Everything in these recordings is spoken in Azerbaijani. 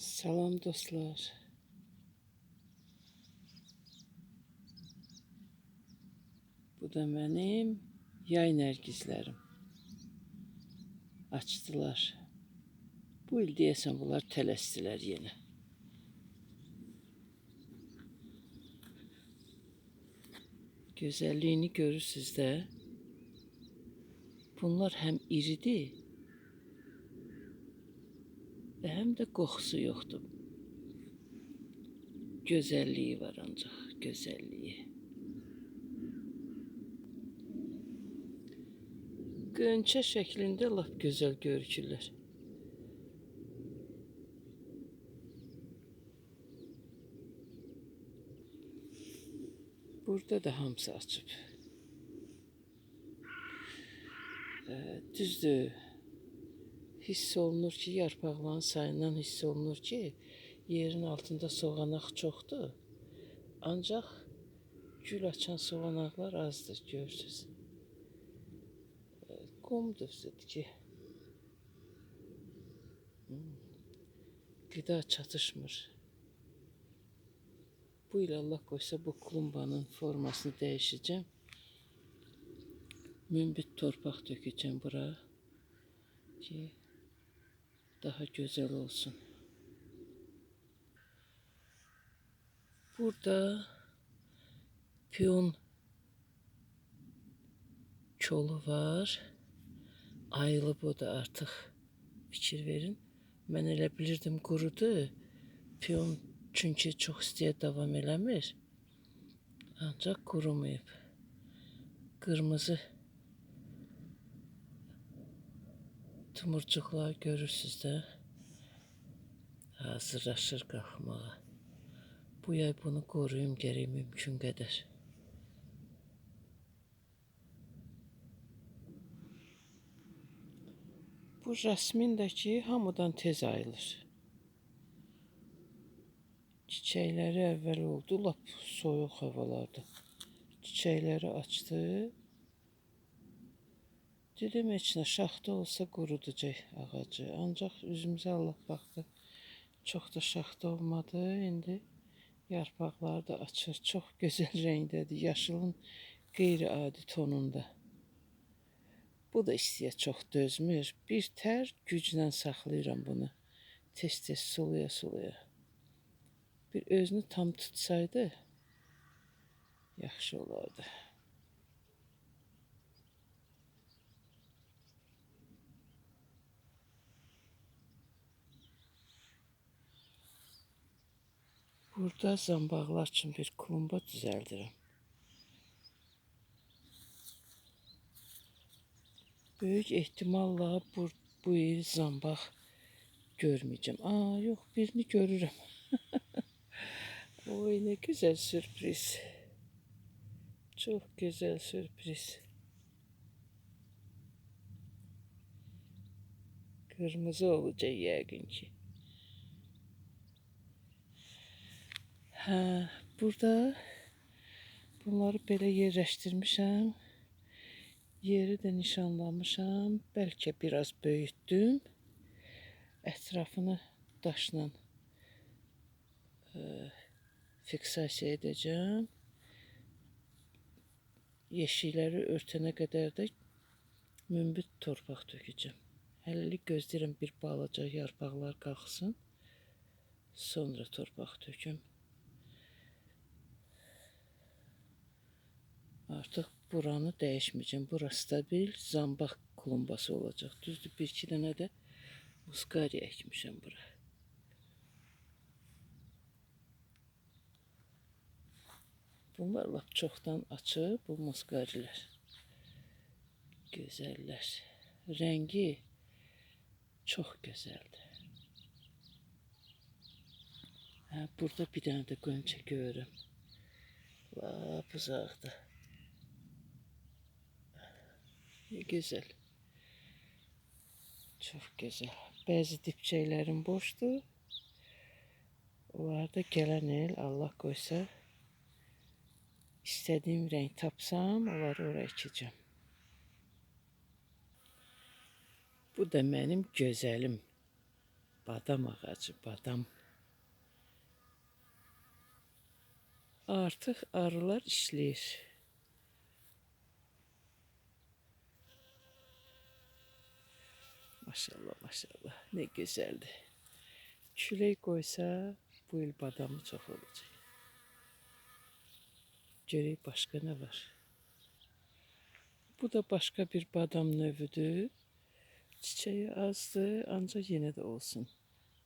Salam dostlar. Bu da mənim yay nərgizlərim. Açdılar. Bu il deyəsən bunlar tələsdilər yenə. Gözəlliyini görürsünüz də. Bunlar həm iridir və həm də qoxusu yoxdur. Gözəlliyi var ancaq, gözəlliyi. Gönçə şəklində lap gözəl görükürlər. Burada da hamısı açıb. Düzdür, hiss olunur ki, yarpaqların sayından hiss olunur ki, yerin altında soğanaq çoxdur. Ancaq gül açan soğanaqlar azdır, görürsünüz. Qumdur ki, qida çatışmır. Bu il Allah qoysa bu klumbanın formasını dəyişəcəm. Münbit torpaq tökəcəm bura ki, daha gözəl olsun. Burada piyon kolu var. Ayılıb o da artıq, fikir verin. Mən elə bilirdim qurudu. Piyon çünki çox istiyə davam eləmir. Ancaq qurumayıb. Qırmızı tumurcuqlar görürsünüz də. Hazırlaşır qalxmağa. Bu yay bunu qoruyum gərək mümkün qədər. Bu jasmin də ki, hamıdan tez ayılır. Çiçəkləri əvvəl oldu, lap soyuq havalarda. Çiçəkləri açdı. Dedim, heç nə, şaxta olsa qurudacaq ağacı. Ancaq üzümüzə Allah baxdı, çox da şaxta olmadı. İndi yarpaqları da açır. Çox gözəl rəngdədir, yaşılın qeyri-adi tonunda. Bu da istiyə çox dözmür. Bir tər güclə saxlayıram bunu. Tez-tez sulaya sulaya. Bir özünü tam tutsaydı, yaxşı olardı. Burada zambaqlar üçün bir klumba düzəldirəm. Böyük ehtimalla bu il zambaq görməyəcəm. Aa, yox, birini görürəm. Oy, nə gözəl sürpriz. Çox gözəl sürpriz. Qırmızı olacaq yəqin ki. Hə, burada bunları belə yerləşdirmişəm. Yeri də nişanlamışam. Bəlkə biraz böyütdüm. Ətrafını daşla fiksasiya edəcəm. Yeşikləri örtənə qədər də münbit torpaq tökəcəm. Hələlik gözləyirəm bir balaca yarpaqlar qalxsın. Sonra torpaq töküm. Artıq buranı dəyişməyəcəm. Bura stabil zambaq klumbası olacaq. Düzdür, bir-iki dənə də muskari əkmişəm bura. Bunlar lap çoxdan açıb, bu muskarilər. Gözəllər. Rəngi çox gözəldir. Hə, burada bir dənə də qönçə görürəm. Lap uzaqda. Gözəl. Çox gözəl. Bəzi dipçəklərim boşdur. Onları da gələn il Allah qoysa istədiyim rəng tapsam, onları oraya əkəcəm. Bu da mənim gözəlim. Badam ağacı, badam. Artıq arılar işləyir. Maşallah, maşallah. Nə gözəldir. Külək qoysa bu il badamı çox olacaq. Görək başqa nə var. Bu da başqa bir badam növüdür. Çiçəyi azdır, ancaq yenə də olsun.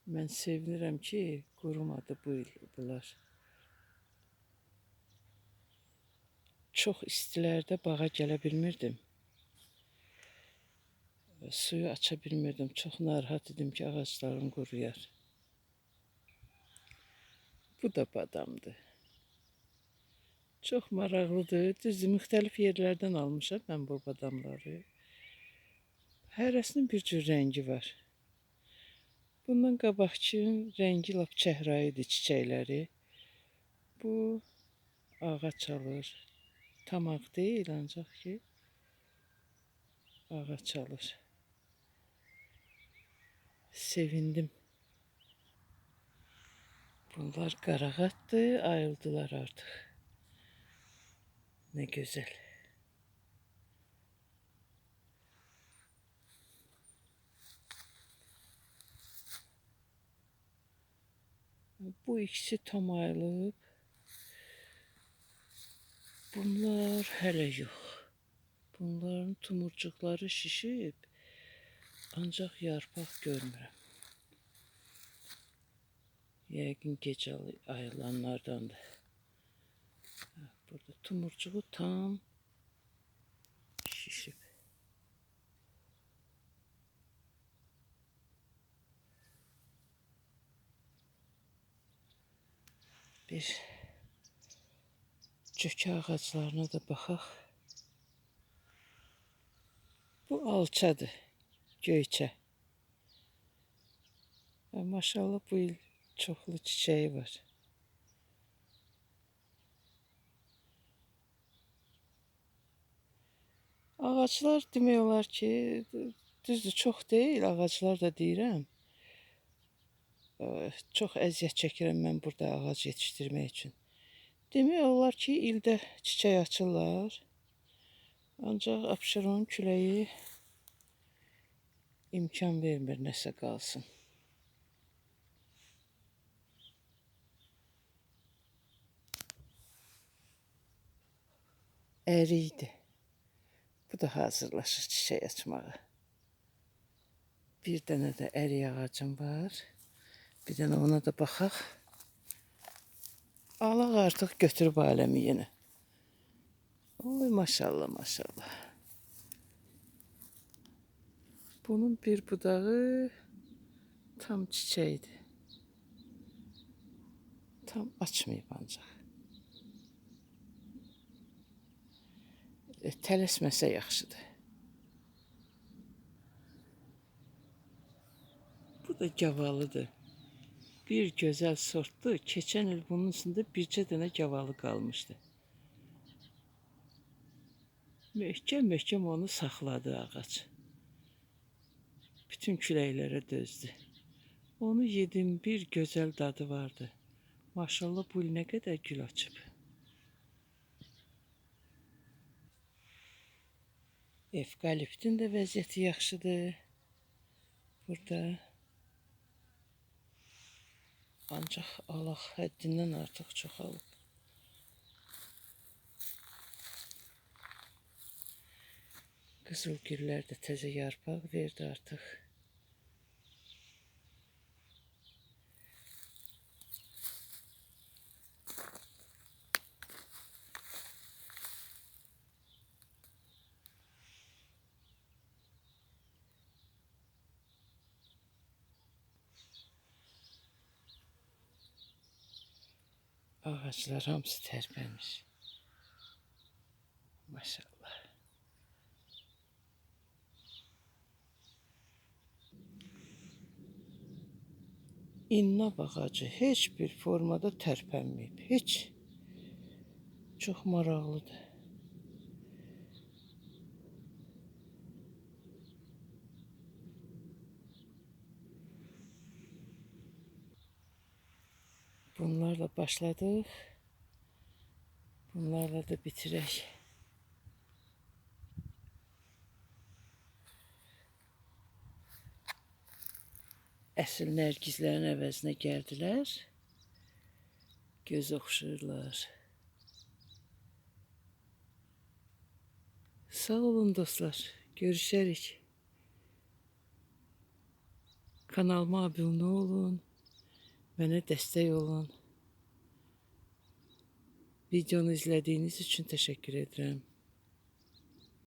Mən sevinirəm ki, qurumadı bu il bunlar. Çox istilərdə bağa gələ bilmirdim. Suyu aça bilmirdim. Çox narahat idim ki, ağaclarım quruyar. Bu da badamdır. Çox maraqlıdır. Düzdür, müxtəlif yerlərdən almışam mən bu badamları. Hərəsinin bir cür rəngi var. Bundan qabaqkının rəngi lap çəhrayı idi, çiçəkləri. Bu ağa çalır. Tam ağ deyil, ancaq ki ağa çalır. Sevindim. Bunlar qarağatdır, ayıldılar artıq. Nə gözəl. Bu ikisi tam ayılıb. Bunlar hələ yox. Bunların tumurcuqları şişib, ancaq yarpaq görmürəm. Yəqin gec ayılanlardandır. Burada tumurcuğu tam şişib. Bir cökə ağaclarına da baxaq. Bu alçadır, göyçə. Maşallah bu il çoxlu çiçəyi var. Ağaclar demək olar ki, düzdür, çox deyil, ağaclar da deyirəm. Çox əziyyət çəkirəm mən burada ağac yetişdirmək üçün. Demək olar ki, ildə çiçək açırlar. Ancaq Abşeron küləyi imkan vermir nəsə qalsın. Ərikdir. Bu da hazırlaşır çiçək açmağa. Bir dənə də ərik ağacım var. Bir dənə ona da baxaq. Alaq artıq götürüb aləmi yenə. Oy maşallah maşallah. Bunun bir budağı tam çiçəkdir. Tam açmayıb ancaq. Tələsməsə yaxşıdır. Bu da gavalıdır. Bir gözəl sortdur. Keçən il bunun üstündə bircə dənə gavalı qalmışdı. Möhkəm-möhkəm onu saxladı ağac. Bütün küləklərə dözdü. Onu yedim, bir gözəl dadı vardı. Maşallah bu il nə qədər gül açıb. Evkaliptin də vəziyyəti yaxşıdır. Burada. Ancaq alaq həddindən artıq çoxalıb. Qızıl güllər də təzə yarpaq verdi artıq. Ağaclar hamısı tərpənmiş. Maşallah. İnnab ağacı heç bir formada tərpənməyib. Heç. Çox maraqlıdır. Bunlarla başladıq. Bunlarla da bitirək. Əsl nərgizlərin əvəzinə gəldilər. Göz oxşayırlar. Sağ olun dostlar. Görüşərik. Kanalıma abunə olun. Mənə dəstək olun. Videonu izlədiyiniz üçün təşəkkür edirəm.